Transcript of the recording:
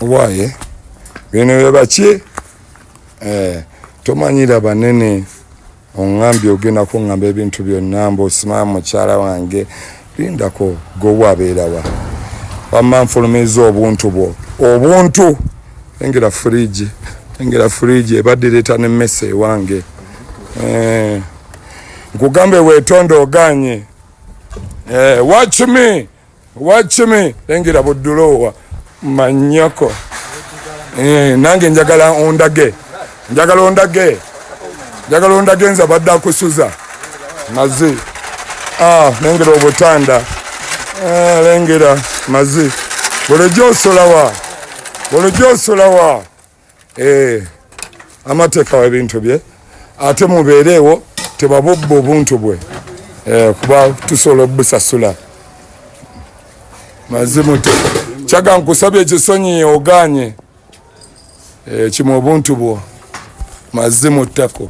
Waye bino byebaki eh, tomanyira banene oŋambye ogenda kuŋŋamba ebintu byonna mbu osimama mukyala wange lindako gowa abeerawa wamma nfulumiza obuntu bwo obuntu engera fridge engera fridge ebadde ereeta nemmese ewange eh, nkugambe wetonde oganye eh, watch me watch me lengera buduloowa manyoko eh, nange njagala ondage njagala ondage njagala ondage nze abadde akusuza mazi ah, lengera obutanda eh, lengera mazi bulijjo osulawa bulijjo osulawa eh, amateekawo ebintu bye ate mubeereewo tebabubba obuntu bwe eh, kuba tusobola obusasula mazimu kyaga nkusabye ekisonyi oganye eh, kimu obuntu bwo mazimu ttako.